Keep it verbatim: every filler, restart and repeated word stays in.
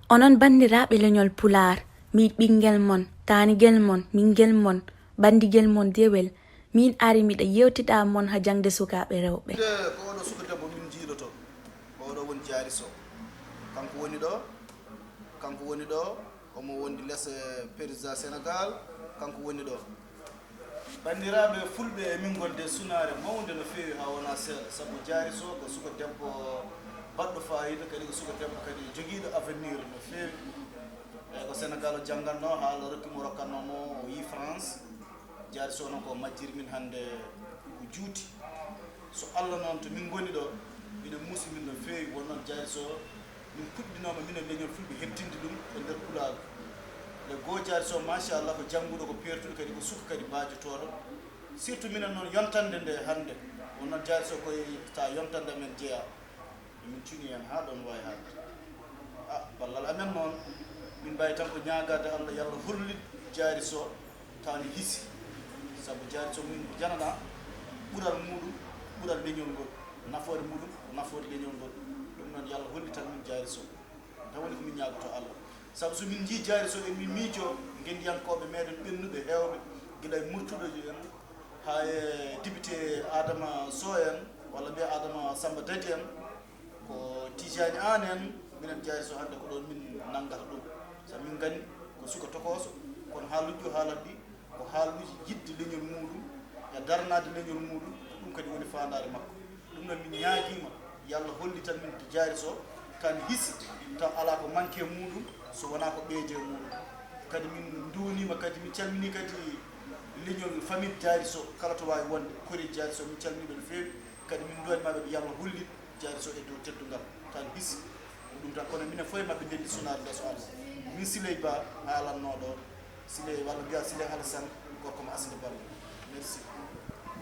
Onon banndiraaɓe leñol Pulaar, miin ɓinngel mon, taanigel mon, ɓinngel mon, banndigel mon dewel, miin ari miɗa yeewtida mon haa jaŋde sukaaɓe rewɓe. Ko oɗo suka debbo min jiiloto, ko oɗo woni Jaari Sow. Kanko woni ɗo, kanko woni ɗo, omo wondi les, eh, président Sénégal, kanko woni ɗo. Banndiraaɓe fulɓe, emin ngonde sunaare mawnde no feewi haa wonaa seeɗa, sabu Jaari Sow ko suka debbo baɗɗo faayiida, kadi ko suka debbo kadi jogiiɗo avenir no feewi. Eyi, ko Sénégal o janngannoo, haa Allah rokki mo, rokkannoo mo, o yi France. Jaari Sow noon ko majjiri min hannde, ko juuti. So Allah noon, to min ngoni ɗo, ina muusi min no feewi. Won noon Jaari Sow, min puɗɗinooma minen leñol fulɓe heɓtinde ɗum e nder Pulaagu. Le goo Jaari Sow, machallah, ko jannguɗo, ko peertuɗo, kadi ko suka kadi mbaajotooɗo. Surtout minen noon, yontande nde hannde, won noon Jaari Sow koye ta yontande amen jeyaa. Min cuni heen haa ɗoon waawi haalde. A, ballal amen noon, min mbaawi tan ko ñaagaade Allah, yo Allah hollit Jaari Sow, taani hisi. Sabu Jaari Sow min jananaa ɓural muuɗum, ɓural leñol ngol, nafoore muuɗum, ko nafoore leñol ngol. Ɗum noon, yo Allah hollitan min Jaari Sow. Tan woni ko min ñaagotoo Allah. Sabu so min njii Jaari Sow, emin miijoo ngenndiyankooɓe meeɗen ɓennuɓe heewɓe, gila e murtuɗo en, haa e député Adama Sow en, walla mbiya Adama Samba Dadi en, ko Tijani Aan en, minen Jaari Sow hannde ko ɗoon min nanngata ɗum. Sabu min nganndi ko suka tokooso, kono haaluuji ɗi o haalata ɗi, ko haaluuji yiɗde leñol muuɗum e daranaade leñol muuɗum, ko ɗum kadi woni faandaare makko. Ɗum noon min ñaagiima, yo Allah hollitan min to Jaari Sow, tan hisi, taw alaa ko manque e muuɗum, so wonaa ko ɓeyde e muuɗum. Kadi min nduwaniima, kadi min calminii kadi leñol famille Jaari Sow, kala to waawi wonde, koreeji Jaari Sow, min calminii ɓe no feewi, kadi min nduwaniima ɓe, yo Allah hollit Jaari Sow e dow teddungal, tan hisi. Ko ɗum tan, kono minen fof e maɓɓe ndenndi sunaare nde so Allah. Min Siley Ba haalannoo ɗo, Siley, walla mbiyaa Siley Alassane, gorko mo Asli Ballo. Merci.